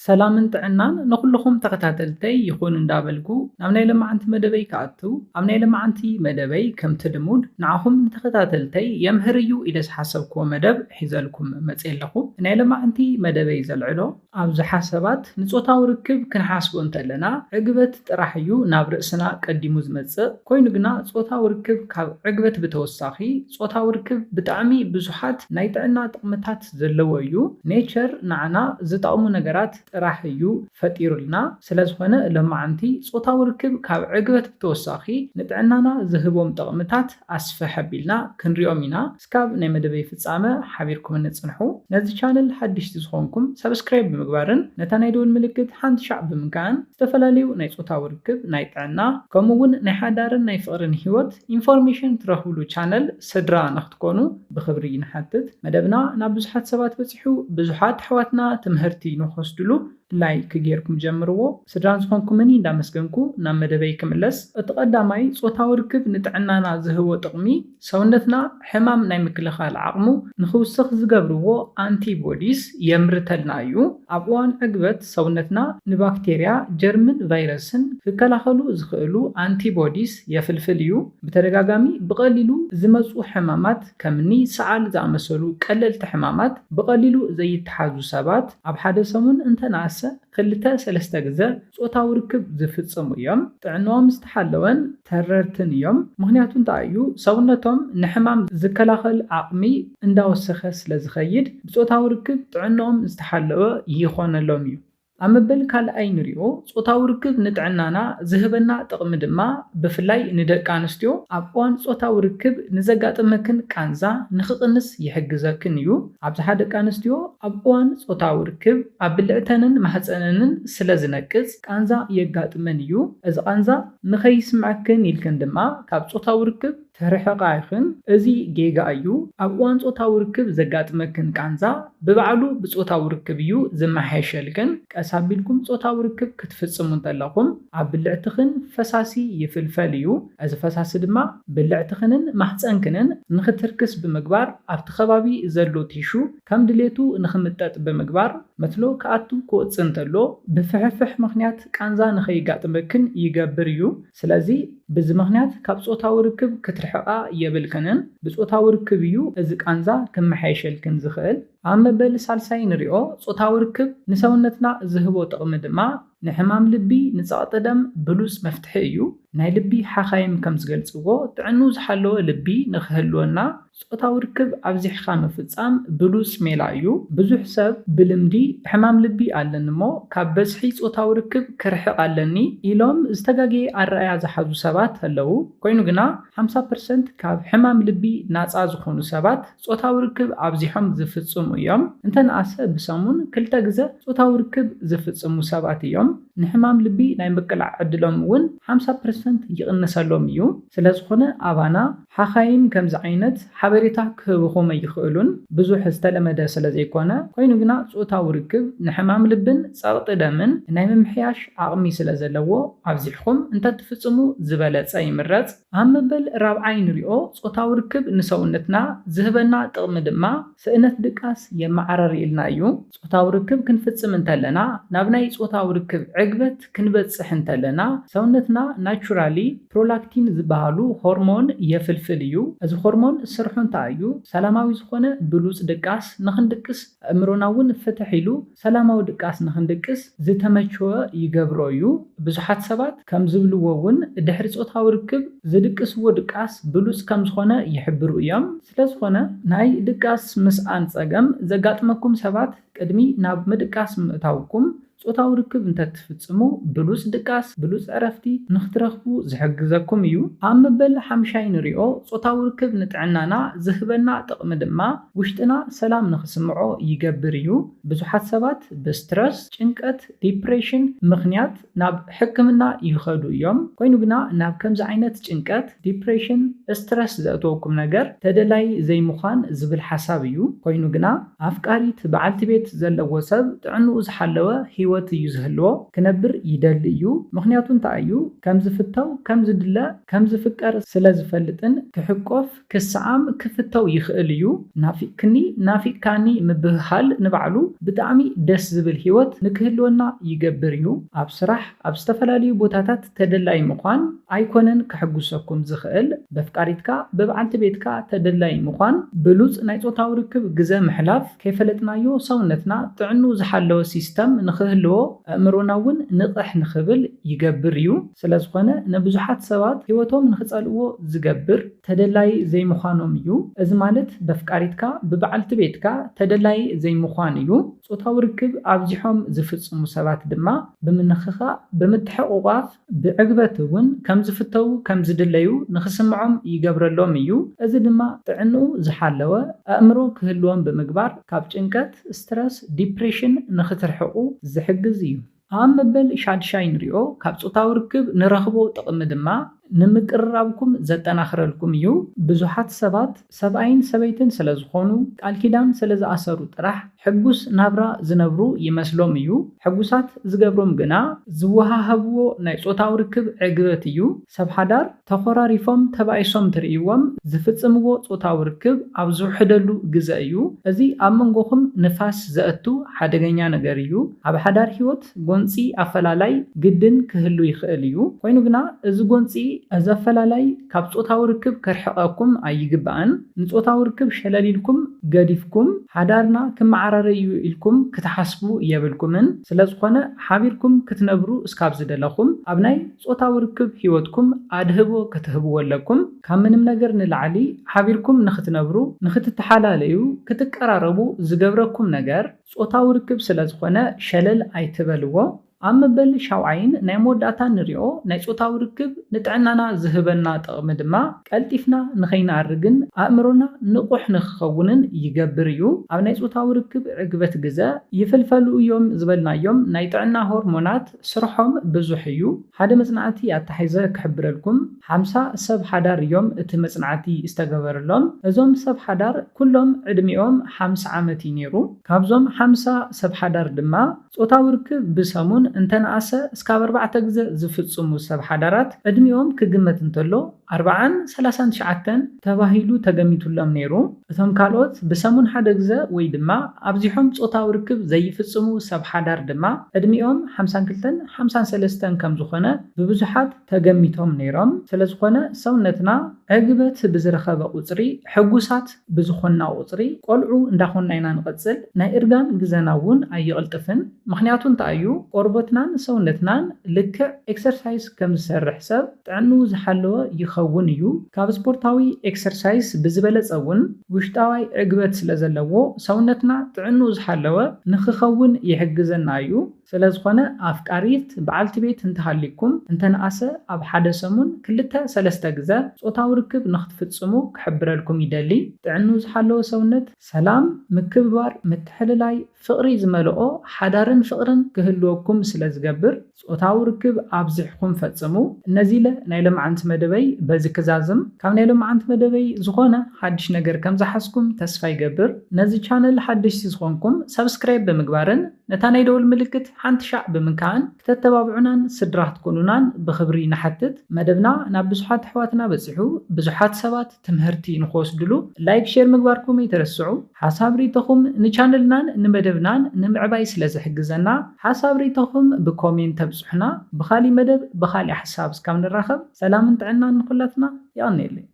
ሰላምን ጥዕናን ንኹልኹም ተኸታተልተይ ይኹን እንዳበልኩ፣ ናብ ናይ ለማዓንቲ መደበይ ክኣቱ፣ ኣብ ናይ ለማዓንቲ መደበይ ከምቲ ልሙድ ንዓኹም ንተኸታተልተይ የምህር እዩ ኢለ ዝሓሰብክዎ መደብ ሒዘልኩም መፅየ ኣለኹ። ናይ ለማዓንቲ መደበይ ዘልዕሎ፣ ኣብዝሓ ሰባት ንጾታዊ ርክብ ክንሓስቦ እንተለና ዕግበት ጥራሕ እዩ ናብ ርእስና ቀዲሙ ዝመጽእ። ኮይኑ ግና ጾታዊ ርክብ ካብ ዕግበት ብተወሳኺ፣ ጾታዊ ርክብ ብጣዕሚ ብዙሓት ናይ ጥዕና ጥቕምታት ዘለዎ እዩ። ኔቸር ንዓና ዝጠቕሙ ነገራት ጥራሕ እዩ ፈጢሩልና። ስለ ዝኾነ ሎማዓንቲ ጾታዊ ርክብ ካብ ዕግበት ብተወሳኺ ንጥዕናና ዝህቦም ጥቕምታት ኣስፍሕ ኣቢልና ክንሪኦም ኢና። እስካብ ናይ መደበይ ፍጻመ ሓቢርኩምኒ ጽንሑ። ነዚ ቻነል ሓድሽቲ ዝኾንኩም ሰብስክራይብ ብምግባርን ነታ ናይ ደወል ምልክት ሓንቲ ሻዕ ብምንካእን ዝተፈላለዩ ናይ ጾታዊ ርክብ፣ ናይ ጥዕና፣ ከምኡ እውን ናይ ሓዳርን ናይ ፍቕርን ህይወት ኢንፎርሜሽን ትረኽብሉ ቻነል ስድራ ንኽትኮኑ ብኽብሪ ንሓትት። መደብና ናብ ብዙሓት ሰባት በጺሑ፣ ብዙሓት ኣሕዋትና ትምህርቲ ንኽወስድሉ ላይክ ጌርኩም ጀምርዎ። ስድራ ዝኾንኩምኒ እንዳመስገንኩ ናብ መደበይ ክምለስ። እቲ ቀዳማይ፣ ጾታዊ ርክብ ንጥዕናና ዝህቦ ጥቕሚ፣ ሰውነትና ሕማም ናይ ምክልኻል ዓቕሙ ንኽውስኽ ዝገብርዎ ኣንቲቦዲስ የምርተልና እዩ። ኣብ እዋን ዕግበት ሰውነትና ንባክቴርያ፣ ጀርምን ቫይረስን ክከላኸሉ ዝኽእሉ ኣንቲቦዲስ የፍልፍል እዩ። ብተደጋጋሚ ብቐሊሉ ዝመጹ ሕማማት ከምኒ ሰዓል ዝኣመሰሉ ቀለልቲ ሕማማት ብቐሊሉ ዘይተሓዙ ሰባት ኣብ ሓደ ሰሙን እንተነኣሰ ክልተ ሰለስተ ግዘ ጾታዊ ርክብ ዝፍጽሙ እዮም። ጥዕንኦም ዝተሓለወን ተረርትን እዮም። ምኽንያቱ እንታይ እዩ? ሰውነቶም ንሕማም ዝከላኸል ዓቕሚ እንዳወሰኸ ስለ ዝኸይድ ብጾታዊ ርክብ ጥዕንኦም ዝተሓለወ ይኾነሎም እዩ። ኣብ መበል ካልኣይ ንሪኦ፣ ጾታዊ ርክብ ንጥዕናና ዝህበና ጥቕሚ ድማ ብፍላይ ንደቂ ኣንስትዮ ኣብ እዋን ጾታዊ ርክብ ንዘጋጥመክን ቃንዛ ንኽቕንስ ይሕግዘክን እዩ። ኣብዝሓ ደቂ ኣንስትዮ ኣብ እዋን ጾታዊ ርክብ ኣብ ብልዕተንን ማህፀነንን ስለ ዝነቅጽ ቃንዛ የጋጥመን እዩ። እዚ ቃንዛ ንኸይስምዐክን ኢልክን ድማ ካብ ጾታዊ ርክብ ትርሕቓ ኢኽን። እዚ ጌጋ እዩ። ኣብ እዋን ጾታዊ ርክብ ዘጋጥመክን ቃንዛ ብባዕሉ ብጾታዊ ርክብ እዩ ዝመሓየሸልክን። ቀስ ኣቢልኩም ጾታዊ ርክብ ክትፍጽሙ እንተለኹም ኣብ ብልዕትኽን ፈሳሲ ይፍልፈል እዩ። እዚ ፈሳሲ ድማ ብልዕትኽንን ማህፀንክንን ንኽትርክስ ብምግባር ኣብቲ ከባቢ ዘሎ ቲሹ ከም ድሌቱ ንኽምጠጥ ብምግባር መትሎ ክኣቱ ክወጽእ እንተሎ ብፍሕፍሕ ምኽንያት ቃንዛ ንኸይጋጥመክን ይገብር እዩ። ስለዚ ብዚ ምኽንያት ካብ ጾታዊ ርክብ ክትርሕቓ የብልክንን። ብጾታዊ ርክብ እዩ እዚ ቃንዛ ክመሓየሸልክን ዝኽእል። ኣብ መበል ሳልሳይ ንሪኦ፣ ጾታዊ ርክብ ንሰውነትና ዝህቦ ጥቕሚ ድማ ንሕማም ልቢ፣ ንጸቕጢ ደም ብሉጽ መፍትሒ እዩ። ናይ ልቢ ሓኻይም ከም ዝገልጽዎ፣ ጥዕንኡ ዝሓለወ ልቢ ንኽህልወና ጾታዊ ርክብ ኣብዚሕኻ ምፍጻም ብሉጽ ሜላ እዩ። ብዙሕ ሰብ ብልምዲ ሕማም ልቢ ኣለኒ እሞ ካብ በዝሒ ጾታዊ ርክብ ክርሕቕ ኣለኒ ኢሎም ዝተጋገየ ኣረኣያ ዝሓዙ ሰባት ኣለዉ። ኮይኑ ግና ሓምሳ ፐርሰንት ካብ ሕማም ልቢ ናጻ ዝኾኑ ሰባት ጾታዊ ርክብ ኣብዚሖም ዝፍጽሙ እዮም። እንተነኣሰ ብሰሙን ክልተ ግዘ ጾታዊ ርክብ ዝፍጽሙ ሰባት እዮም። ንሕማም ልቢ ናይ ምቅላዕ ዕድሎም እውን ሓምሳ ፐርሰንት ይቕንሰሎም እዩ። ስለ ዝኾነ ኣባና ሓኻይም ከምዚ ዓይነት ሓበሬታ ክህብኹም ኣይኽእሉን፣ ብዙሕ ዝተለመደ ስለ ዘይኮነ። ኮይኑ ግና ጾታዊ ርክብ ንሕማም ልብን ጸቕጢ ደምን ናይ ምምሕያሽ ዓቕሚ ስለ ዘለዎ ኣብዚሕኹም እንተትፍጽሙ ዝበለጸ ይምረጽ። ኣብ መበል ራብዓይ ንሪኦ፣ ጾታዊ ርክብ ንሰውነትና ዝህበና ጥቕሚ ድማ ስእነት ድቃስ የመዓራርየልና እዩ። ጾታዊ ርክብ ክንፍጽም እንተለና፣ ናብ ናይ ጾታዊ ርክብ ዕግበት ክንበጽሕ እንተለና፣ ሰውነትና ናቹራሊ ፕሮላክቲን ዝበሃሉ ሆርሞን የፍልፍል እዩ። እዚ ሆርሞን ስርሑ እንታይ እዩ? ሰላማዊ ዝኾነ ብሉጽ ድቃስ ንኽንድቅስ፣ ኣእምሮና እውን ፍትሕ ኢሉ ሰላማዊ ድቃስ ንኽንድቅስ ዝተመቸወ ይገብሮ እዩ። ብዙሓት ሰባት ከም ዝብልዎ እውን ድሕሪ ጾታዊ ርክብ ዝድቅስዎ ድቃስ ብሉጽ ከም ዝኾነ ይሕብሩ እዮም። ስለ ዝኾነ ናይ ድቃስ ምስኣን ጸገም ዘጋጥመኩም ሰባት ቅድሚ ናብ ምድቃስ ምእታውኩም ጾታዊ ርክብ እንተትፍጽሙ ብሉጽ ድቃስ፣ ብሉጽ ዕረፍቲ ንኽትረኽቡ ዝሕግዘኩም እዩ። ኣብ መበል ሓምሻይ ንሪኦ፣ ጾታዊ ርክብ ንጥዕናና ዝህበና ጥቕሚ ድማ ውሽጥና ሰላም ንኽስምዖ ይገብር እዩ። ብዙሓት ሰባት ብስትረስ፣ ጭንቀት፣ ዲፕሬሽን ምኽንያት ናብ ሕክምና ይኸዱ እዮም። ኮይኑ ግና ናብ ከምዚ ዓይነት ጭንቀት፣ ዲፕሬሽን፣ ስትረስ ዘእተወኩም ነገር ተደላይ ዘይምዃን ዝብል ሓሳብ እዩ። ኮይኑ ግና ኣፍቃሪት በዓልቲ ቤት ዘለዎ ሰብ ጥዕንኡ ዝሓለወ ህይወት እዩ ዝህልዎ። ክነብር ይደሊ እዩ። ምኽንያቱ እንታይ እዩ? ከም ዝፍተው፣ ከም ዝድለ፣ ከም ዝፍቀር ስለ ዝፈልጥን ክሕቆፍ፣ ክሰዓም፣ ክፍተው ይኽእል እዩ። ናፊቅክኒ፣ ናፊቅካኒ ምብህሃል ንባዕሉ ብጣዕሚ ደስ ዝብል ህይወት ንክህልወና ይገብር እዩ። ኣብ ስራሕ፣ ኣብ ዝተፈላለዩ ቦታታት ተደላይ ምዃን ኣይኮነን ከሐጉሰኩም ዝኽእል። በፍቃሪትካ፣ ብበዓልቲ ቤትካ ተደላይ ምዃን፣ ብሉጽ ናይ ጾታዊ ርክብ ግዘ ምሕላፍ፣ ከይፈለጥናዮ ሰውነትና ጥዕንኡ ዝሓለወ ሲስተም ንኽህልዎ፣ ኣእምሮና እውን ንቕሕ ንኽብል ይገብር እዩ። ስለ ዝኾነ ንብዙሓት ሰባት ህይወቶም ንኽጸልእዎ ዝገብር ተደላይ ዘይምዃኖም እዩ። እዚ ማለት በፍቃሪትካ፣ ብበዓልቲ ቤትካ ተደላይ ዘይምዃን እዩ። ጾታዊ ርክብ ኣብዚሖም ዝፍጽሙ ሰባት ድማ ብምንኽኻእ፣ ብምትሕቑቋፍ፣ ብዕግበት እውን ከም ዝፍተዉ፣ ከም ዝድለዩ ንኽስምዖም ይገብረሎም እዩ። እዚ ድማ ጥዕንኡ ዝሓለወ ኣእምሮ ክህልዎም ብምግባር ካብ ጭንቀት፣ ስትረስ፣ ዲፕሬሽን ንኽትርሕቑ ዝሕግዝ እዩ። ኣብ መበል ሻድሻይ ንሪኦ ካብ ጾታዊ ርክብ ንረኽቦ ጥቕሚ ድማ ንምቅርራብኩም ዘጠናኽረልኩም እዩ። ብዙሓት ሰባት ሰብኣይን ሰበይትን ስለ ዝኾኑ ቃል ኪዳን ስለ ዝኣሰሩ ጥራሕ ሕጉስ ናብራ ዝነብሩ ይመስሎም እዩ። ሕጉሳት ዝገብሮም ግና ዝወሃሃብዎ ናይ ጾታዊ ርክብ ዕግበት እዩ። ሰብ ሓዳር ተኾራሪፎም ተባኢሶም ትርእይዎም ዝፍጽምዎ ጾታዊ ርክብ ኣብ ዝውሕደሉ ግዘ እዩ። እዚ ኣብ መንጎኹም ንፋስ ዘእቱ ሓደገኛ ነገር እዩ። ኣብ ሓዳር ህይወት ጎንጺ ኣፈላላይ ግድን ክህሉ ይኽእል እዩ። ኮይኑ ግና እዚ ጎንጺ እዚ ኣፈላላይ ካብ ጾታዊ ርክብ ከርሕቐኩም ኣይግባእን። ንጾታዊ ርክብ ሸለል ኢልኩም ገዲፍኩም ሓዳርና ክመዓራረ እዩ ኢልኩም ክትሓስቡ የብልኩምን። ስለ ዝኾነ ሓቢርኩም ክትነብሩ እስካብ ዝደለኹም ኣብ ናይ ጾታዊ ርክብ ህይወትኩም ኣድህቦ ክትህብዎ ኣለኩም። ካብ ምንም ነገር ንላዕሊ ሓቢርኩም ንኽትነብሩ፣ ንኽትተሓላለዩ፣ ክትቀራረቡ ዝገብረኩም ነገር ጾታዊ ርክብ ስለ ዝኾነ ሸለል ኣይትበልዎ። ኣብ መበል ሻውዓይን ናይ መወዳእታ ንሪኦ ናይ ጾታዊ ርክብ ንጥዕናና ዝህበና ጥቕሚ ድማ ቀልጢፍና ንኸይንኣርግን ኣእምሮና ንቑሕ ንኽኸውንን ይገብር እዩ። ኣብ ናይ ጾታዊ ርክብ ዕግበት ግዘ ይፍልፈሉ እዮም ዝበልናዮም ናይ ጥዕና ሆርሞናት ስርሖም ብዙሕ እዩ። ሓደ መጽናዕቲ ኣተሓይዘ ክሕብረልኩም፣ ሓምሳ ሰብ ሓዳር እዮም እቲ መጽናዕቲ ዝተገበረሎም። እዞም ሰብ ሓዳር ኩሎም ዕድሚኦም ሓምሳ ዓመት እዩ ነይሩ። ካብዞም ሓምሳ ሰብ ሓዳር ድማ ጾታዊ ርክብ ብሰሙን እንተነኣሰ እስካብ ኣርባዕተ ግዘ ዝፍጽሙ ሰብ ሓዳራት ዕድሚኦም ክግመት እንተሎ ኣርብዓን ሰላሳን ትሽዓተን ተባሂሉ ተገሚቱሎም ነይሩ። እቶም ካልኦት ብሰሙን ሓደ ግዘ ወይ ድማ ኣብዚሖም ጾታዊ ርክብ ዘይፍጽሙ ሰብ ሓዳር ድማ ዕድሚኦም ሓምሳን ክልተን ሓምሳን ሰለስተን ከም ዝኾነ ብብዙሓት ተገሚቶም ነይሮም። ስለ ዝኾነ ሰውነትና ዕግበት ብዝረኸበ ቁጽሪ፣ ሕጉሳት ብዝኾንና ቁጽሪ፣ ቆልዑ እንዳኾንና ኢና ንቐጽል። ናይ እርጋን ግዘና እውን ኣይቕልጥፍን። ምኽንያቱ እንታይ እዩ? ቆርበትናን ሰውነትናን ልክዕ ኤክሰርሳይዝ ከም ዝሰርሕ ሰብ ጥዕንኡ ዝሓለወ ይኸውን እዩ። ካብ ስፖርታዊ ኤክሰርሳይዝ ብዝበለጸ እውን ውሽጣዋይ ዕግበት ስለ ዘለዎ ሰውነትና ጥዕንኡ ዝሓለወ ንኽኸውን ይሕግዘና እዩ። ስለ ዝኾነ ኣፍቃሪት በዓልቲ ቤት እንተሃልይኩም እንተነኣሰ ኣብ ሓደ ሰሙን ክልተ ሰለስተ ግዘ ጾታዊ ርክብ ንኽትፍጽሙ ክሕብረልኩም ይደሊ። ጥዕንኡ ዝሓለወ ሰውነት ሰላም፣ ምክብባር፣ ምትሕልላይ፣ ፍቕሪ ዝመልኦ ሓዳርን ፍቕርን ክህልወኩም ስለ ዝገብር ጾታዊ ርክብ ኣብዚሕኩም ፈጽሙ። ነዚ ኢለ ናይ ሎምዓንቲ መደበይ በዚ ክዛዝም። ካብ ናይ ሎምዓንቲ መደበይ ዝኾነ ሓድሽ ነገር ከም ዝሓዝኩም ተስፋ ይገብር። ነዚ ቻነል ሓደሽቲ ዝኾንኩም ሰብስክራይብ ብምግባርን ነታ ናይ ደወል ምልክት ሓንቲ ሻዕ ብምንካእን ክተተባብዑናን ስድራ ክትኮኑናን ብኽብሪ ንሓትት። መደብና ናብ ብዙሓት ኣሕዋትና በጺሑ ብዙሓት ሰባት ትምህርቲ ንኽወስድሉ ላይክ ሼር ምግባርኩም ኣይትረስዑ። ሓሳብ ርእይቶኹም ንቻነልናን ንመደብናን ንምዕባይ ስለ ዝሕግዘና ሓሳብ ርእይቶኹም ብኮሜንት ተብጽሑና። ብኻሊእ መደብ ብኻሊእ ሓሳብ እስካብ ንራኸብ ሰላምን ጥዕናን ንኹላትና። የቐንየለይ።